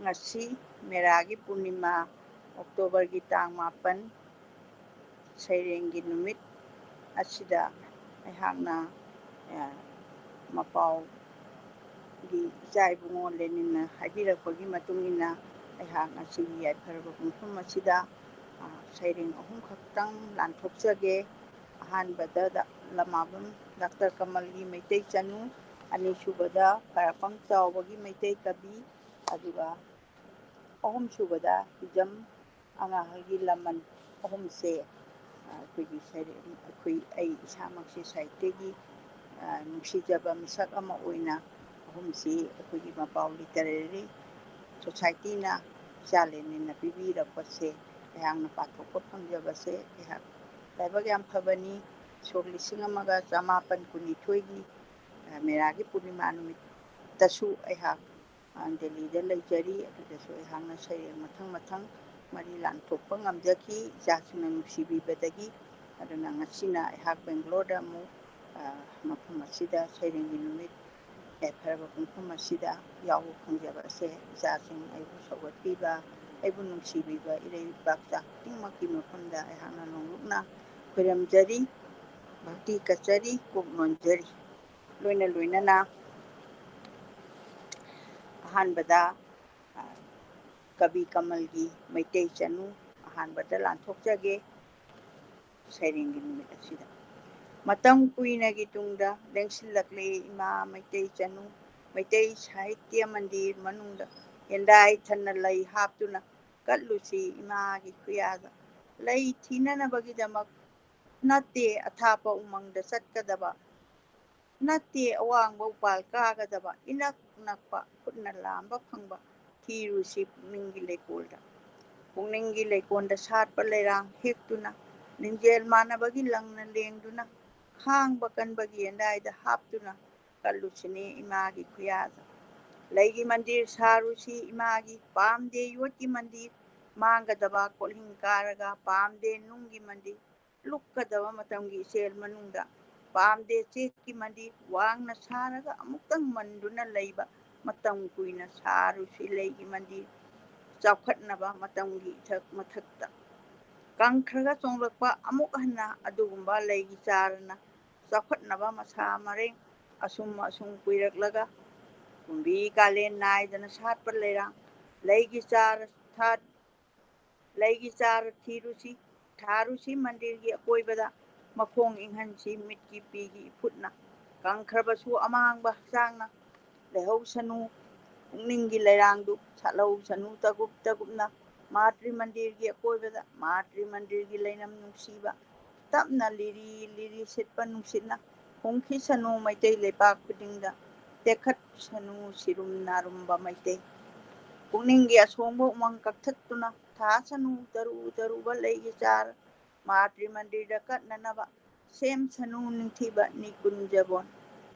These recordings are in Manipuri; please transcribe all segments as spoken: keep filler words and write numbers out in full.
ꯉꯁꯤ ꯃꯦꯔꯥꯒꯤ ꯄꯨꯔꯅꯤꯃꯥ, ꯑꯣꯛꯇꯣꯕꯔꯒꯤ ꯇꯥꯡ ꯃꯥꯄꯟ, ꯁꯩꯔꯦꯡꯒꯤ ꯅꯨꯃꯤꯠ ꯑꯁꯤꯗ ꯑꯩꯍꯥꯛꯅ, ꯑ, ꯃꯄꯥꯎꯒꯤ ꯏꯆꯥ ꯏꯕꯨꯡꯉꯣ ꯂꯦꯅꯤꯟꯅ ꯍꯥꯏꯕꯤꯔꯛꯄꯒꯤ ꯃꯇꯨꯡ ꯏꯟꯅ ꯑꯩꯍꯥꯛ ꯉꯁꯤꯒꯤ ꯌꯥꯏꯐꯔꯕ ꯄꯨꯡꯐꯝ ꯑꯁꯤꯗ, ꯑ, ꯁꯩꯔꯦꯡ ꯑꯍꯨꯝ ꯈꯛꯇꯪ ꯂꯥꯟꯊꯣꯛꯆꯒꯦ꯫ ꯑꯍꯥꯟꯕꯗ ꯗ-, ꯂꯃꯥꯕꯝ ꯗꯥꯛꯇꯔ ꯀꯃꯜꯒꯤ ꯃꯩꯇꯩ ꯆꯅꯨ, ꯑꯅꯤꯁꯨꯕꯗ ꯈ꯭ꯋꯥꯏꯔꯥꯛꯄꯝ ꯆꯥꯎꯕꯒꯤ ꯃꯩꯇꯩ ꯀꯕꯤ, ꯑꯗꯨꯒ ꯑꯍꯨꯝꯁꯨꯕꯗ ꯍꯤꯖꯝ ꯑꯉꯥꯡꯒꯤ ꯂꯃꯟ꯫ ꯑꯍꯨꯝꯁꯦ, ꯑ, ꯑꯩꯈꯣꯏꯒꯤ ꯁꯩꯔꯦꯡ, ꯑꯩꯈꯣꯏ, ꯑꯩ ꯏꯁꯥꯃꯛꯁꯦ ꯁꯥꯍꯤꯇ꯭ꯌꯒꯤ, ꯑ, ꯅꯨꯡꯁꯤꯖꯕ ꯃꯤꯁꯛ ꯑꯃ ꯑꯣꯏꯅ ꯑꯍꯨꯝꯁꯤ ꯑꯩꯈꯣꯏꯒꯤ ꯃꯄꯥꯎ ꯂꯤꯇꯔꯦꯔꯤ ꯁꯣꯁꯥꯏꯇꯤꯅ ꯏꯆꯥ ꯂꯦꯅꯤꯟꯅ ꯄꯤꯕꯤꯔꯛꯄꯁꯦ ꯑꯩꯍꯥꯛꯅ ꯄꯥꯊꯣꯛꯄ ꯐꯪꯖꯕꯁꯦ ꯑꯩꯍꯥꯛ ꯂꯥꯏꯕꯛ ꯌꯥꯝ ꯐꯕꯅꯤ꯫ ꯁꯣꯛ ꯂꯤꯁꯤꯡ ꯑꯃꯒ ꯆꯃꯥꯄꯟ ꯀꯨꯟꯅꯤꯊꯣꯏꯒꯤ, ꯑ, ꯃꯦꯔꯥꯒꯤ ꯄꯨꯔꯅꯤꯃꯥ ꯅꯨꯃꯤꯠꯇꯁꯨ ꯑꯩꯍꯥꯛ, ꯑ, ꯗꯦꯜꯂꯤꯗ ꯂꯩꯖꯔꯤ꯫ ꯑꯗꯨꯗꯁꯨ ꯑꯩꯍꯥꯛꯅ ꯁꯩꯔꯦꯡ ꯃꯊꯪ ꯃꯊꯪ ꯃꯔꯤ ꯂꯥꯟꯊꯣꯛꯄ ꯉꯝꯖꯈꯤ, ꯏꯆꯥꯁꯤꯡꯅ ꯅꯨꯡꯁꯤꯕꯤꯕꯗꯒꯤ꯫ ꯑꯗꯨꯅ ꯉꯁꯤꯅ ꯑꯩꯍꯥꯛ ꯕꯦꯡꯒ꯭ꯂꯣꯔꯗ ꯑꯃꯨꯛ, ꯑ, ꯃꯐꯝ ꯑꯁꯤꯗ ꯁꯩꯔꯦꯡꯒꯤ ꯅꯨꯃꯤꯠ ꯌꯥꯏꯐꯔꯕ ꯄꯨꯡꯐꯝ ꯑꯁꯤꯗ ꯌꯥꯎꯕ ꯐꯪꯖꯕ ꯑꯁꯦ ꯏꯆꯥꯁꯤꯡ ꯑꯩꯕꯨ ꯁꯧꯒꯠꯄꯤꯕ, ꯑꯩꯕꯨ ꯅꯨꯡꯁꯤꯕꯤꯕ ꯏꯔꯩ ꯏꯄꯥꯛꯆꯥ ꯈꯨꯗꯤꯡꯃꯛꯀꯤ ꯃꯐꯝꯗ ꯑꯩꯍꯥꯛꯅ ꯅꯣꯡꯂꯨꯛꯅ ꯈꯣꯏꯔꯝꯖꯔꯤ, ꯚꯛꯇꯤ ꯀꯠꯆꯔꯤ, ꯀꯣꯛ ꯅꯣꯟꯖꯔꯤ꯫ ꯂꯣꯏꯅ ꯂꯣꯏꯅꯅ ꯑꯍꯥꯟꯕꯗ, ꯑ, ꯀꯕꯤ ꯀꯃꯜꯒꯤ ꯃꯩꯇꯩ ꯆꯅꯨ ꯑꯍꯥꯟꯕꯗ ꯂꯥꯟꯊꯣꯛꯆꯒꯦ꯫ ꯁꯩꯔꯦꯡꯒꯤ ꯅꯨꯃꯤꯠ ꯑꯁꯤꯗ ꯃꯇꯝ ꯀꯨꯏꯅꯒꯤ ꯇꯨꯡꯗ ꯂꯦꯡꯁꯤꯜꯂꯛꯂꯦ ꯏꯃꯥ ꯃꯩꯇꯩ ꯆꯅꯨ꯫ ꯃꯩꯇꯩ ꯁꯥꯍꯤꯇ꯭ꯌ ꯃꯟꯗꯤꯔ ꯃꯅꯨꯡꯗ ꯌꯦꯟꯗꯥꯏ ꯊꯟꯅ ꯂꯩ ꯍꯥꯞꯇꯨꯅ ꯀꯠꯂꯨꯁꯤ ꯏꯃꯥꯒꯤ ꯈꯨꯌꯥꯗ꯫ ꯂꯩ ꯊꯤꯅꯅꯕꯒꯤꯗꯃꯛ ꯅꯠꯇꯦ ꯑꯊꯥꯞꯄ ꯎꯃꯪꯗ ꯆꯠꯀꯗꯕ, ꯅꯠꯇꯦ ꯑꯋꯥꯡꯕ ꯎꯄꯥꯜ ꯀꯥꯒꯗꯕ, ꯏꯅꯛ ꯅꯛꯄ ꯈꯨꯠꯅ ꯂꯥꯝꯕ ꯐꯪꯕ ꯊꯤꯔꯨꯁꯤ ꯄꯨꯛꯅꯤꯡꯒꯤ ꯂꯩꯀꯣꯜꯗ꯫ ꯄꯨꯛꯅꯤꯡꯒꯤ ꯂꯩꯀꯣꯜꯗ ꯁꯥꯠꯄ ꯂꯩꯔꯥꯡ ꯍꯦꯛꯇꯨꯅ, ꯂꯤꯡꯖꯦꯜ ꯃꯥꯟꯅꯕꯒꯤ ꯂꯪꯅ ꯂꯦꯡꯗꯨꯅ, ꯈꯥꯡꯕ ꯀꯟꯕꯒꯤ ꯌꯦꯟꯗꯥꯏꯗ ꯍꯥꯞꯇꯨꯅ ꯀꯠꯂꯨꯁꯤꯅꯦ ꯏꯃꯥꯒꯤ ꯈꯨꯌꯥꯗ꯫ ꯂꯩꯒꯤ ꯃꯟꯗꯤꯔ ꯁꯥꯔꯨꯁꯤ ꯏꯃꯥꯒꯤ, ꯄꯥꯝꯗꯦ ꯌꯣꯠꯀꯤ ꯃꯟꯗꯤꯔ, ꯃꯥꯡꯒꯗꯕ ꯀꯣꯜꯍꯤꯡ ꯀꯥꯔꯒ, ꯄꯥꯝꯗꯦ ꯅꯨꯡꯒꯤ ꯃꯟꯗꯤꯔ, ꯂꯨꯞꯀꯗꯕ ꯃꯇꯝꯒꯤ ꯏꯆꯦꯜ ꯃꯅꯨꯡꯗ, ꯄꯥꯝꯗꯦ ꯆꯦꯛꯀꯤ ꯃꯟꯗꯤꯔ, ꯋꯥꯡꯅ ꯁꯥꯔꯒ ꯑꯃꯨꯛꯇꯪ ꯃꯟꯗꯨꯅ ꯂꯩꯕ ꯃꯇꯝ ꯀꯨꯏꯅ ꯁꯥꯔꯨꯁꯤ ꯂꯩꯒꯤ ꯃꯟꯗꯤꯔ ꯆꯥꯎꯈꯠꯅꯕ꯫ ꯃꯇꯝꯒꯤ ꯏꯊꯛ ꯃꯊꯛꯇ ꯀꯪꯈ꯭ꯔꯒ ꯆꯣꯡꯂꯛꯄ ꯑꯃꯨꯛ ꯍꯟꯅ ꯑꯗꯨꯒꯨꯝꯕ ꯂꯩꯒꯤ ꯆꯥꯔꯅ ꯆꯥꯎꯈꯠꯅꯕ ꯃꯁꯥ ꯃꯔꯦꯡ ꯑꯁꯨꯝ ꯑꯁꯨꯝ ꯀꯨꯏꯔꯛꯂꯒ ꯀꯨꯝꯕꯤ ꯀꯥꯂꯦꯟ ꯅꯥꯏꯗꯅ ꯁꯥꯠꯄ ꯂꯩꯔꯥꯡ ꯂꯩꯒꯤ ꯆꯥꯔ ꯊꯥꯠ ꯂꯩꯒꯤ ꯆꯥꯔ ꯊꯤꯔꯨꯁꯤ, ꯊꯥꯔꯨꯁꯤ ꯃꯟꯗꯤꯔꯒꯤ ꯑꯀꯣꯏꯕꯗ꯫ ꯃꯈꯣꯡ ꯏꯪꯍꯟꯁꯤ ꯃꯤꯠꯀꯤ ꯄꯤꯒꯤ ꯏꯐꯨꯠꯅ꯫ ꯀꯪꯈ꯭ꯔꯕꯁꯨ ꯑꯃꯥꯡꯕ ꯍꯛꯆꯥꯡꯅ ꯂꯩꯍꯧꯁꯅꯨ ꯄꯨꯛꯅꯤꯡꯒꯤ ꯂꯩꯔꯥꯡꯗꯨ ꯁꯥꯠꯍꯧꯁꯅꯨ ꯇꯒꯨꯞ ꯇꯒꯨꯞꯅ꯫ ꯃꯥꯇ꯭ꯔꯤ ꯃꯟꯗꯤꯔꯒꯤ ꯑꯀꯣꯏꯕꯗ ꯃꯥꯇ꯭ꯔꯤ ꯃꯟꯗꯤꯔꯒꯤ ꯂꯩꯅꯝ ꯅꯨꯡꯁꯤꯕ ꯇꯞꯅ ꯂꯤꯔꯤ ꯂꯤꯔꯤ ꯁꯤꯠꯄ ꯅꯨꯡꯁꯤꯠꯅ ꯍꯨꯝꯈꯤꯁꯅꯨ ꯃꯩꯇꯩ ꯂꯩꯕꯥꯛ ꯈꯨꯗꯤꯡꯗ꯫ ꯇꯦꯛꯈꯠꯁꯅꯨ ꯁꯤꯔꯨꯝ ꯅꯥꯔꯨꯝꯕ ꯃꯩꯇꯩ ꯄꯨꯛꯅꯤꯡꯒꯤ ꯑꯁꯣꯡꯕ ꯎꯃꯪ ꯀꯛꯊꯠꯇꯨꯅ꯫ ꯊꯥꯁꯅꯨ ꯇꯔꯨ ꯇꯔꯨꯕ ꯂꯩꯒꯤ ꯆꯥꯔ ꯃꯥꯇ꯭ꯔꯤ ꯃꯟꯗꯤꯔꯗ ꯀꯠꯅꯅꯕ꯫ ꯁꯦꯝꯁꯅꯨ ꯅꯤꯡꯊꯤꯕ ꯅꯤꯀꯨꯟꯖꯕꯣꯟ꯫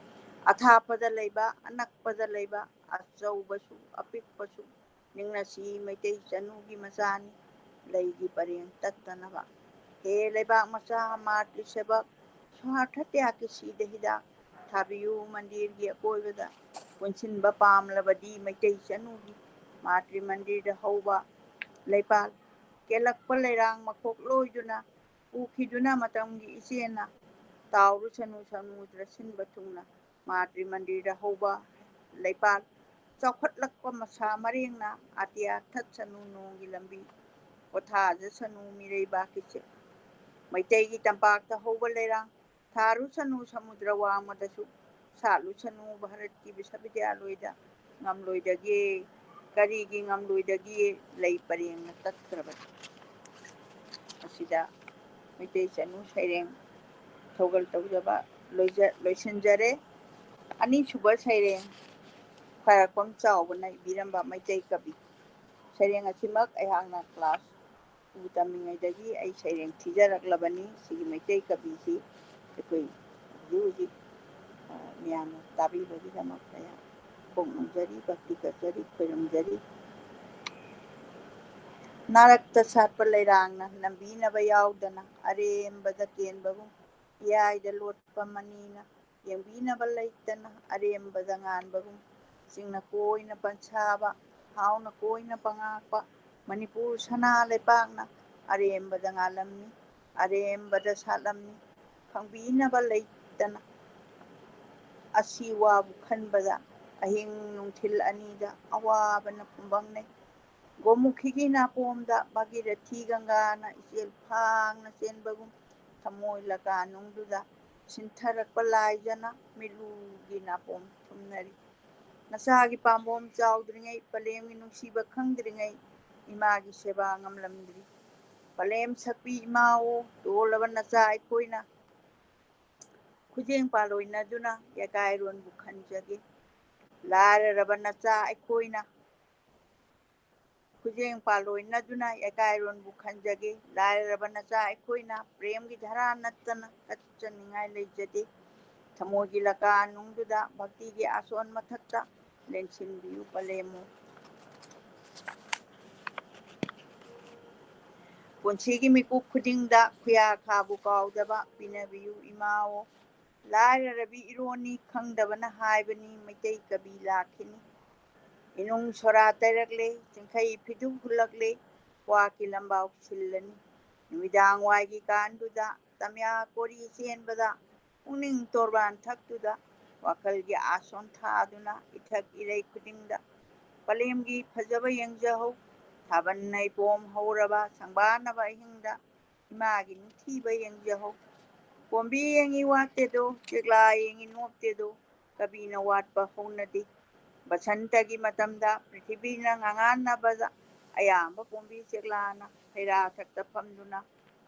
ꯑꯊꯥꯞꯄꯗ ꯂꯩꯕ ꯑꯅꯛꯄꯗ ꯂꯩꯕ ꯑꯆꯧꯕꯁꯨ ꯑꯄꯤꯛꯄꯁꯨ ꯅꯤꯡꯅꯁꯤ ꯃꯩꯇꯩ ꯆꯅꯨꯒꯤ ꯃꯆꯥꯅꯤ ꯂꯩꯒꯤ ꯄꯔꯦꯡ ꯇꯠꯇꯅꯕ꯫ ꯍꯦ ꯂꯩꯕꯥꯛ ꯃꯆꯥ ꯃꯥꯇ꯭ꯔꯤ ꯁꯦꯕꯛ ꯁ꯭ꯋꯥꯔꯊ ꯇ꯭ꯌꯥꯒꯀꯤ ꯁꯤꯗ ꯍꯤꯗꯥꯛ ꯊꯥꯕꯤꯌꯨ ꯃꯟꯗꯤꯔꯒꯤ ꯑꯀꯣꯏꯕꯗ ꯄꯨꯟꯁꯤꯟꯕ ꯄꯥꯝꯂꯕꯗꯤ ꯃꯩꯇꯩ ꯆꯅꯨꯒꯤ ꯃꯥꯇ꯭ꯔꯤ ꯃꯟꯗꯤꯔꯗ ꯍꯧꯕ ꯂꯩꯄꯥꯛ ꯀꯦꯜꯂꯛꯄ ꯂꯩꯔꯥꯡ ꯃꯈꯣꯛ ꯂꯣꯏꯗꯨꯅ ꯄꯨꯈꯤꯗꯨꯅ ꯃꯇꯝꯒꯤ ꯏꯆꯦꯅ ꯇꯥꯎꯔꯨꯁꯅꯨ ꯁꯃꯨꯗ꯭ꯔ ꯁꯤꯟꯕ ꯊꯨꯡꯅ ꯃꯥꯇ꯭ꯔꯤ ꯃꯟꯗꯤꯔꯗ ꯍꯧꯕ ꯂꯩꯄꯥꯛ ꯆꯥꯎꯈꯠꯂꯛꯄ ꯃꯁꯥ ꯃꯔꯦꯡꯅ ꯑꯇꯤꯌꯥ ꯊꯠꯁꯅꯨ ꯅꯣꯡꯒꯤ ꯂꯝꯕꯤ ꯄꯣꯊꯥꯖꯁꯅꯨ ꯃꯤꯔꯩꯕꯥꯛꯀꯤ ꯆꯦ ꯃꯩꯇꯩꯒꯤ ꯇꯝꯄꯥꯛꯇ ꯍꯧꯕ ꯂꯩꯔꯥꯡ ꯊꯥꯔꯨꯁꯅꯨ ꯁꯃꯨꯗ꯭ꯔ ꯋꯥꯡꯃꯗꯁꯨ ꯁꯥꯠꯂꯨꯁꯅꯨ ꯚꯥꯔꯠꯀꯤ ꯕꯤꯁ꯭ꯋꯕꯤꯗ꯭ꯌꯥꯂꯣꯏꯗ ꯉꯝꯂꯣꯏꯗꯒꯦ꯫ ꯀꯔꯤꯒꯤ ꯉꯝꯂꯣꯏꯗꯒꯦ? ꯂꯩ ꯄꯔꯦꯡꯅ ꯇꯠꯈ꯭ꯔꯕꯅꯤ꯫ ꯑꯁꯤꯗ ꯃꯩꯇꯩ ꯆꯅꯨ ꯁꯩꯔꯦꯡ ꯊꯧꯒꯜ ꯇꯧꯖꯕ ꯂꯣꯏꯖ-, ꯂꯣꯏꯁꯤꯟꯖꯔꯦ꯫ ꯑꯅꯤꯁꯨꯕ ꯁꯩꯔꯦꯡ ꯈ꯭ꯋꯥꯏꯔꯥꯛꯄꯝ ꯆꯥꯎꯕꯅ ꯏꯕꯤꯔꯝꯕ ꯃꯩꯇꯩ ꯀꯕꯤ꯫ ꯁꯩꯔꯦꯡ ꯑꯁꯤꯃꯛ ꯑꯩꯍꯥꯛꯅ class two ꯇꯝꯃꯤꯉꯩꯗꯒꯤ ꯑꯩ ꯁꯩꯔꯦꯡ ꯊꯤꯖꯔꯛꯂꯕꯅꯤ꯫ ꯁꯤꯒꯤ ꯃꯩꯇꯩ ꯀꯕꯤꯁꯤ ꯑꯩꯈꯣꯏ ꯍꯧꯖꯤꯛ ꯍꯧꯖꯤꯛ, ꯑ, ꯃꯤꯌꯥꯝꯅ ꯇꯥꯕꯤꯕꯒꯤꯗꯃꯛ ꯑꯩꯍꯥꯛ ꯀꯣꯛ ꯅꯣꯟꯖꯔꯤ, ꯚꯛꯇꯤ ꯀꯠꯆꯔꯤ, ꯈꯣꯏꯔꯝꯖꯔꯤ꯫ ꯅꯥꯔꯛꯇ ꯁꯥꯠꯄ ꯂꯩꯔꯥꯡꯅ ꯅꯝꯕꯤꯅꯕ ꯌꯥꯎꯗꯅ ꯑꯔꯦꯝꯕꯗ ꯀꯦꯟꯕꯒꯨꯝ, ꯏꯌꯥꯏꯗ ꯂꯣꯠꯄ ꯃꯅꯤꯅ ꯌꯦꯡꯕꯤꯅꯕ ꯂꯩꯇꯅ ꯑꯔꯦꯝꯕꯗ ꯉꯥꯟꯕꯒꯨꯝ, ꯆꯤꯡꯅ ꯀꯣꯏꯅ ꯄꯟꯁꯥꯕ, ꯍꯥꯎꯅ ꯀꯣꯏꯅ ꯄꯉꯥꯛꯄ ꯃꯅꯤꯄꯨꯔ ꯁꯅꯥ ꯂꯩꯄꯥꯛꯅ ꯑꯔꯦꯝꯕꯗ ꯉꯥꯜꯂꯝꯃꯤ, ꯑꯔꯦꯝꯕꯗ ꯁꯥꯠꯂꯝꯃꯤ꯫ ꯈꯪꯕꯤꯅꯕ ꯂꯩꯇꯅ ꯑꯁꯤ ꯋꯥꯕꯨ ꯈꯟꯕꯗ ꯑꯍꯤꯡ ꯅꯨꯡꯊꯤꯜ ꯑꯅꯤꯗ ꯑꯋꯥꯕꯅ ꯐꯨꯝꯕꯪꯅꯩ꯫ ꯒꯣꯃꯨꯈꯤꯒꯤ ꯅꯥꯄꯣꯝꯗ ꯚꯥꯒꯤꯔꯊꯤ ꯒꯪꯒꯥꯅ ꯏꯆꯦꯜ ꯐꯥꯡꯅ ꯆꯦꯟꯕꯒꯨꯝ ꯊꯃꯣꯏ ꯂꯀꯥꯅꯨꯡꯗꯨꯗ ꯁꯤꯟꯊꯔꯛꯄ ꯂꯥꯏꯖꯅ ꯃꯤꯠꯂꯨꯒꯤ ꯅꯥꯄꯣꯝ ꯊꯨꯝꯅꯔꯤ꯫ ꯅꯆꯥꯒꯤ ꯄꯥꯝꯕꯣꯝ ꯆꯥꯎꯗ꯭ꯔꯤꯉꯩ, ꯄꯂꯦꯝꯒꯤ ꯅꯨꯡꯁꯤꯕ ꯈꯪꯗ꯭ꯔꯤꯉꯩ ꯏꯃꯥꯒꯤ ꯁꯦꯕꯥ ꯉꯝꯂꯝꯗ꯭ꯔꯤ꯫ ꯄꯂꯦꯝ ꯁꯛꯄꯤ ꯏꯃꯥꯑꯣ, ꯇꯣꯜꯂꯕ ꯅꯆꯥ ꯑꯩꯈꯣꯏꯅ ꯈꯨꯖꯦꯡ ꯄꯥꯜꯂꯣꯏꯅꯗꯨꯅ ꯌꯥꯀꯥꯏꯔꯣꯟꯕꯨ ꯈꯟꯖꯒꯦ꯫ ꯂꯥꯏꯔꯔꯕ ꯅꯆꯥ ꯑꯩꯈꯣꯏꯅ ꯈꯨꯖꯦꯡ ꯄꯥꯜꯂꯣꯏꯅꯗꯨꯅ ꯌꯥꯀꯥꯏꯔꯣꯟꯕꯨ ꯈꯟꯖꯒꯦ꯫ ꯂꯥꯏꯔꯔꯕ ꯅꯆꯥ ꯑꯩꯈꯣꯏꯅ ꯄ꯭ꯔꯦꯝꯒꯤ ꯙꯔꯥ ꯅꯠꯇꯅ ꯀꯠꯆꯅꯤꯡꯉꯥꯏ ꯂꯩꯖꯗꯦ꯫ ꯊꯃꯣꯏꯒꯤ ꯂꯀꯥꯅꯨꯡꯗꯨꯗ ꯚꯛꯇꯤꯒꯤ ꯑꯥꯁꯣꯟ ꯃꯊꯛꯇ ꯂꯦꯡꯁꯤꯟꯕꯤꯌꯨ ꯄꯂꯦꯝꯃꯨ꯫ ꯄꯨꯟꯁꯤꯒꯤ ꯃꯤꯀꯨꯞ ꯈꯨꯗꯤꯡꯗ ꯈꯨꯌꯥ ꯈꯥꯕꯨ ꯀꯥꯎꯗꯕ ꯄꯤꯅꯕꯤꯌꯨ ꯏꯃꯥꯑꯣ꯫ ꯂꯥꯏꯔꯔꯕꯤ ꯏꯔꯣꯟꯅꯤ ꯈꯪꯗꯕꯅ ꯍꯥꯏꯕꯅꯤ ꯃꯩꯇꯩ ꯀꯕꯤ ꯂꯥꯛꯈꯤꯅꯤ꯫ ꯏꯅꯨꯡ ꯁꯣꯔꯥ ꯇꯩꯔꯛꯂꯦ, ꯆꯤꯡꯈꯩ ꯐꯤꯗꯨ ꯍꯨꯜꯂꯛꯂꯦ, ꯀ꯭ꯋꯥꯛꯀꯤ ꯂꯝꯕꯥꯎ ꯁꯤꯜꯂꯅꯤ꯫ ꯅꯨꯃꯤꯗꯥꯡ ꯋꯥꯏꯒꯤ ꯀꯥꯟꯗꯨꯗ ꯇꯝꯌꯥ ꯀꯣꯔꯤ ꯆꯦꯟꯕꯗ ꯄꯨꯛꯅꯤꯡ ꯇꯣꯔꯕꯥꯟ ꯊꯛꯇꯨꯗ ꯋꯥꯈꯜꯒꯤ ꯑꯥꯁꯣꯟ ꯊꯥꯗꯨꯅ ꯏꯊꯛ ꯏꯔꯩ ꯈꯨꯗꯤꯡꯗ ꯄꯂꯦꯝꯒꯤ ꯐꯖꯕ ꯌꯦꯡꯖꯍꯧ꯫ ꯊꯥꯕꯜ ꯅꯩꯄꯣꯝ ꯍꯧꯔꯕ ꯁꯪꯕꯥꯅꯕ ꯑꯍꯤꯡꯗ ꯏꯃꯥꯒꯤ ꯅꯤꯡꯊꯤꯕ ꯌꯦꯡꯖꯍꯧ꯫ ꯄꯣꯝꯕꯤ ꯌꯦꯡꯉꯤ ꯋꯥꯠꯇꯦꯗꯣ, ꯆꯦꯛꯂꯥ ꯌꯦꯡꯉꯤ ꯅꯣꯞꯇꯦꯗꯣ, ꯀꯕꯤꯅ ꯋꯥꯠꯄ ꯍꯧꯅꯗꯦ꯫ ꯕꯁꯟꯇꯒꯤ ꯃꯇꯝꯗ ꯄ꯭ꯔꯤꯊꯤꯕꯤꯅ ꯉꯉꯥꯟꯅꯕꯗ ꯑꯌꯥꯝꯕ ꯄꯣꯝꯕꯤ ꯆꯦꯛꯂꯥꯅ ꯍꯩꯔꯥ ꯊꯛꯇ ꯐꯝꯗꯨꯅ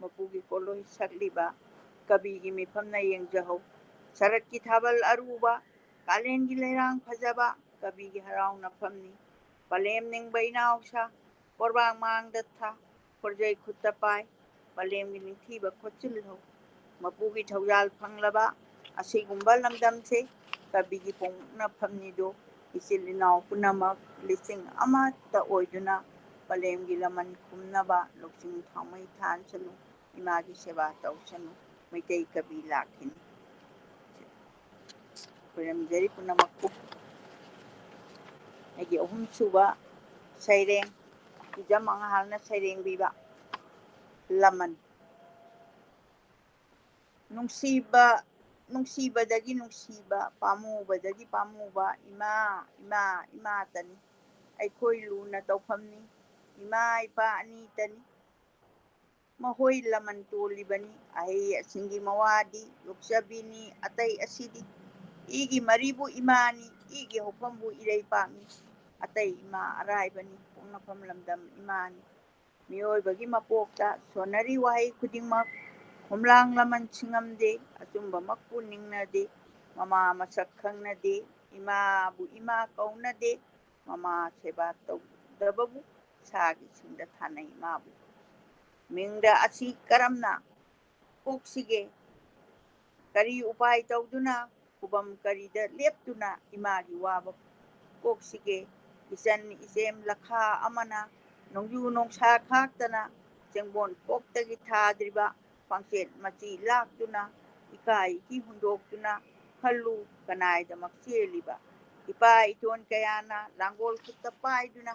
ꯃꯄꯨꯒꯤ ꯄꯣꯠꯂꯣꯏ ꯁꯛꯂꯤꯕ ꯀꯕꯤꯒꯤ ꯃꯤꯐꯝꯅ ꯌꯦꯡꯖꯍꯧ꯫ ꯁꯔꯠꯀꯤ ꯊꯥꯕꯜ ꯑꯔꯨꯕ, ꯀꯥꯂꯦꯟꯒꯤ ꯂꯩꯔꯥꯡ ꯐꯖꯕ ꯀꯕꯤꯒꯤ ꯍꯔꯥꯎꯅꯐꯝꯅꯤ꯫ ꯄꯂꯦꯝ ꯅꯤꯡꯕ ꯏꯅꯥꯎꯁꯥ, ꯀꯣꯔꯕꯥꯡ ꯃꯥꯡꯗ ꯊꯥ, ꯈꯣꯔꯖꯩ ꯈꯨꯠꯇ ꯄꯥꯏ, ꯄꯂꯦꯝꯒꯤ ꯅꯤꯡꯊꯤꯕ ꯈꯣꯠꯆꯤꯜꯍꯧ꯫ ꯃꯄꯨꯒꯤ ꯊꯧꯖꯥꯜ ꯐꯪꯂꯕ ꯑꯁꯤꯒꯨꯝꯕ ꯂꯝꯗꯝꯁꯦ ꯀꯕꯤꯒꯤ ꯄꯣꯛꯅꯐꯝꯅꯤꯗꯣ꯫ ꯏꯆꯤꯜ ꯏꯅꯥꯎ ꯄꯨꯝꯅꯃꯛ ꯂꯤꯁꯤꯡ ꯑꯃꯠꯇ ꯑꯣꯏꯗꯨꯅ ꯄꯂꯦꯝꯒꯤ ꯂꯃꯟ ꯈꯨꯝꯅꯕ ꯂꯧꯁꯤꯡ ꯊꯥꯎꯃꯩ ꯊꯥꯟꯁꯅꯨ, ꯏꯃꯥꯒꯤ ꯁꯦꯕꯥ ꯇꯧꯁꯅꯨ꯫ ꯃꯩꯇꯩ ꯀꯕꯤ ꯂꯥꯛꯈꯤꯅꯤ꯫ ꯈꯨꯔꯨꯝꯖꯔꯤ ꯄꯨꯝꯅꯃꯛꯄꯨ꯫ ꯑꯩꯒꯤ ꯑꯍꯨꯝꯁꯨꯕ ꯁꯩꯔꯦꯡ, ꯍꯤꯖꯝ ꯑꯉꯥꯍꯜꯅ ꯁꯩꯔꯦꯡꯕꯤꯕ ꯂꯃꯟ꯫ ꯅꯨꯡꯁꯤꯕ, ꯅꯨꯡꯁꯤꯕꯗꯒꯤ ꯅꯨꯡꯁꯤꯕ, ꯄꯥꯝꯃꯨꯕꯗꯒꯤ ꯄꯥꯝꯃꯨꯕ, ꯏꯃꯥ, ꯏꯃꯥ, ꯏꯃꯥꯇꯅꯤ꯫ ꯑꯩꯈꯣꯏ ꯂꯨꯅ ꯇꯧꯐꯝꯅꯤ, ꯏꯃꯥ ꯏꯄꯥ ꯑꯅꯤꯇꯅꯤ꯫ ꯃꯈꯣꯏ ꯂꯃꯟ ꯇꯣꯜꯂꯤꯕꯅꯤ꯫ ꯑꯍꯩ ꯑꯁꯤꯡꯒꯤ ꯃꯋꯥꯗꯤ ꯌꯣꯛꯆꯕꯤꯅꯤ, ꯑꯇꯩ ꯑꯁꯤꯗꯤ꯫ ꯏꯒꯤ ꯃꯔꯤꯕꯨ ꯏꯃꯥꯅꯤ, ꯏꯒꯤ ꯍꯧꯐꯝꯕꯨ ꯏꯔꯩꯄꯥꯛꯅꯤ꯫ ꯑꯇꯩ ꯏꯃꯥ ꯑꯔꯥꯏꯕꯅꯤ, ꯄꯣꯛꯅꯐꯝ ꯂꯝꯗꯝ ꯏꯃꯥꯅꯤ꯫ ꯃꯤꯑꯣꯏꯕꯒꯤ ꯃꯄꯣꯛꯇ ꯁꯣꯟꯅꯔꯤ ꯋꯥꯍꯩ ꯈꯨꯗꯤꯡꯃꯛ ꯈꯣꯝꯂꯥꯡ ꯂꯃꯟ ꯁꯤꯡꯉꯝꯗꯦ, ꯑꯆꯨꯝꯕꯃꯛꯄꯨ ꯅꯤꯡꯅꯗꯦ꯫ ꯃꯃꯥ ꯃꯁꯛ ꯈꯪꯅꯗꯦ, ꯏꯃꯥꯕꯨ ꯏꯃꯥ ꯀꯧꯅꯗꯦ꯫ ꯃꯃꯥ ꯁꯦꯕꯥ ꯇꯧꯗꯕꯕꯨ ꯁꯥꯒꯤ ꯁꯤꯡꯗ ꯊꯥꯅꯩ ꯃꯥꯕꯨ꯫ ꯃꯤꯡꯗ ꯑꯁꯤ ꯀꯔꯝꯅ ꯀꯣꯛꯁꯤꯒꯦ? ꯀꯔꯤ ꯎꯄꯥꯏ ꯇꯧꯗꯨꯅ, ꯈꯨꯕꯝ ꯀꯔꯤꯗ ꯂꯦꯞꯇꯨꯅ ꯏꯃꯥꯒꯤ ꯋꯥꯕ ꯀꯣꯛꯁꯤꯒꯦ? ꯏꯆꯟ ꯏꯆꯦꯝ ꯂꯈꯥ ꯑꯃꯅ ꯅꯣꯡꯖꯨ ꯅꯣꯡꯁꯥ ꯈꯥꯛꯇꯅ ꯆꯦꯡꯕꯣꯟ ꯀꯣꯛꯇꯒꯤ ꯊꯥꯗ꯭ꯔꯤꯕ ꯄꯥꯡꯆꯦꯠ ꯃꯆꯤ ꯂꯥꯛꯇꯨꯅ, ꯏꯀꯥꯏ ꯏꯀꯤ ꯍꯨꯟꯗꯣꯛꯇꯨꯅ ꯈꯜꯂꯨ ꯀꯅꯥꯏꯗꯃꯛ ꯆꯦꯜꯂꯤꯕ? ꯏꯄꯥ ꯏꯇꯣꯟ ꯀꯌꯥꯅ ꯂꯥꯡꯒꯣꯜ ꯈꯨꯠꯇ ꯄꯥꯏꯗꯨꯅ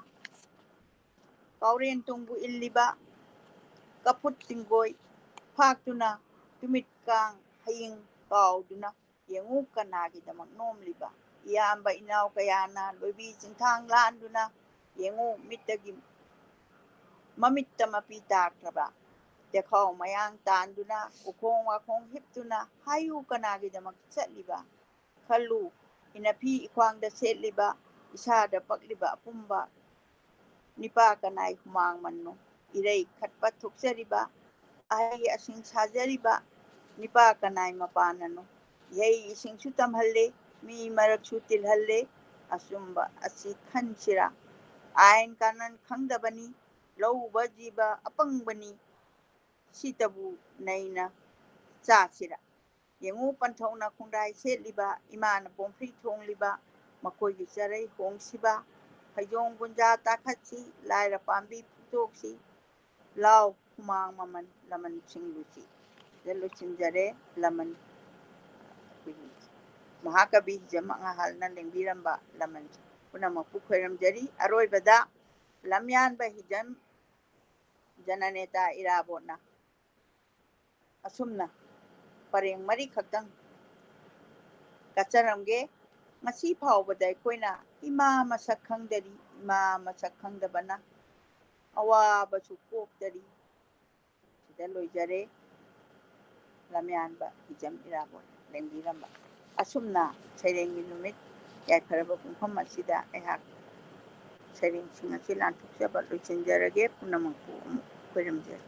ꯀꯥꯎꯔꯦꯟ ꯇꯨꯡꯕꯨ ꯏꯜꯂꯤꯕ, ꯀꯐꯨꯠ ꯇꯤꯡꯒꯣꯏ ꯐꯥꯛꯇꯨꯅ ꯇꯨꯃꯤꯠ ꯀꯥꯡ ꯍꯌꯤꯡ ꯀꯥꯎꯗꯨꯅ ꯌꯦꯡꯉꯨ ꯀꯅꯥꯒꯤꯗꯃꯛ ꯅꯣꯝꯂꯤꯕ? ꯏꯌꯥꯝꯕ ꯏꯅꯥꯎ ꯀꯌꯥꯅ ꯂꯣꯏꯕꯤ ꯆꯤꯡꯊꯥꯡ ꯂꯥꯟꯗꯨꯅ ꯌꯦꯡꯉꯨ ꯃꯤꯠꯇꯒꯤ ꯃꯃꯤꯠꯇ ꯃꯄꯤ ꯇꯥꯈ꯭ꯔꯕ? ꯆꯦꯈꯥꯎ ꯃꯌꯥꯡ ꯇꯥꯟꯗꯨꯅ, ꯎꯈꯣꯡ ꯋꯥꯈꯣꯡ ꯍꯤꯞꯇꯨꯅ ꯍꯥꯏꯌꯨ ꯀꯅꯥꯒꯤꯗꯃꯛ ꯆꯠꯂꯤꯕ? ꯈꯜꯂꯨ, ꯏꯅꯐꯤ ꯏꯈ꯭ꯋꯥꯡꯗ ꯁꯦꯠꯂꯤꯕ, ꯏꯁꯥꯗ ꯄꯛꯂꯤꯕ ꯑꯄꯨꯝꯕ ꯅꯤꯄꯥ ꯀꯅꯥꯏ ꯍꯨꯃꯥꯡ ꯃꯟꯅꯣ? ꯏꯔꯩ ꯈꯠꯄ ꯊꯣꯛꯆꯔꯤꯕ, ꯑꯍꯩ ꯑꯁꯤꯡ ꯁꯥꯖꯔꯤꯕ ꯅꯤꯄꯥ ꯀꯅꯥꯏ ꯃꯄꯥꯟꯅꯅꯣ? ꯏꯍꯩ ꯏꯁꯤꯡꯁꯨ ꯇꯝꯍꯜꯂꯦ, ꯃꯤ ꯃꯔꯛꯁꯨ ꯇꯤꯜꯍꯜꯂꯦ꯫ ꯑꯆꯨꯝꯕ ꯑꯁꯤ ꯈꯟꯁꯤꯔꯥ? ꯑꯥꯏꯟ ꯀꯥꯅꯟ ꯈꯪꯗꯕꯅꯤ, ꯂꯧꯎꯕ ꯖꯤꯕ ꯑꯄꯪꯕꯅꯤ, ꯁꯤꯇꯕꯨ ꯅꯩꯅ ꯆꯥꯁꯤꯔꯥ? ꯌꯦꯡꯉꯨ ꯄꯟꯊꯧꯅ ꯈꯣꯡꯗꯥꯏ ꯁꯦꯠꯂꯤꯕ, ꯏꯃꯥꯅ ꯄꯣꯡꯐ꯭ꯔꯤ ꯊꯣꯡꯂꯤꯕ, ꯃꯈꯣꯏꯒꯤ ꯆꯔꯩ ꯍꯣꯡꯁꯤꯕ, ꯐꯩꯖꯣꯝ ꯒꯨꯟꯖꯥ ꯇꯥꯈꯠꯁꯤ, ꯂꯥꯏꯔ ꯄꯥꯝꯕꯤ ꯐꯨꯛꯇꯣꯛꯁꯤ, ꯂꯥꯎ ꯍꯨꯃꯥꯡ ꯃꯃꯟ ꯂꯃꯟ ꯁꯤꯡꯂꯨꯁꯤ꯫ ꯁꯤꯗ ꯂꯣꯏꯁꯤꯟꯖꯔꯦ ꯂꯃꯟ꯫ ꯑꯩꯈꯣꯏꯒꯤ ꯃꯍꯥꯀꯕꯤ ꯍꯤꯖꯝ ꯑꯉꯥꯍꯜꯅ ꯂꯦꯡꯕꯤꯔꯝꯕ ꯂꯃꯟꯁꯦ꯫ ꯄꯨꯝꯅꯃꯛꯄꯨ ꯈꯣꯏꯔꯝꯖꯔꯤ꯫ ꯑꯔꯣꯏꯕꯗ ꯂꯝꯌꯥꯟꯕ ꯍꯤꯖꯝ ꯖꯅꯅꯦꯇꯥ ꯏꯔꯥꯕꯣꯠꯅ ꯑꯁꯨꯝꯅ ꯄꯔꯦꯡ ꯃꯔꯤꯈꯛꯇꯪ ꯀꯠꯆꯔꯝꯒꯦ꯫ ꯉꯁꯤ ꯐꯥꯎꯕꯗ ꯑꯩꯈꯣꯏꯅ ꯏꯃꯥ ꯃꯁꯛ ꯈꯪꯗꯔꯤ, ꯏꯃꯥ ꯃꯁꯛ ꯈꯪꯗꯕꯅ ꯑꯋꯥꯕꯁꯨ ꯀꯣꯛꯇꯔꯤ꯫ ꯁꯤꯗ ꯂꯣꯏꯖꯔꯦ꯫ ꯂꯝꯌꯥꯟꯕ ꯍꯤꯖꯝ ꯏꯔꯥꯕꯣꯠ ꯂꯦꯡꯕꯤꯔꯝꯕ꯫ ꯑꯁꯨꯝꯅ ꯁꯩꯔꯦꯡꯒꯤ ꯅꯨꯃꯤꯠ ꯌꯥꯏꯐꯔꯕ ꯄꯨꯡꯐꯝ ꯑꯁꯤꯗ ꯑꯩꯍꯥꯛ ꯁꯩꯔꯦꯡꯁꯤꯡ ꯑꯁꯤ ꯂꯥꯟꯊꯣꯛꯆꯕ ꯂꯣꯏꯁꯤꯟꯖꯔꯒꯦ꯫ ꯄꯨꯝꯅꯃꯛꯄꯨ ꯑꯃꯨꯛ ꯈꯣꯏꯔꯝꯖꯔꯤ꯫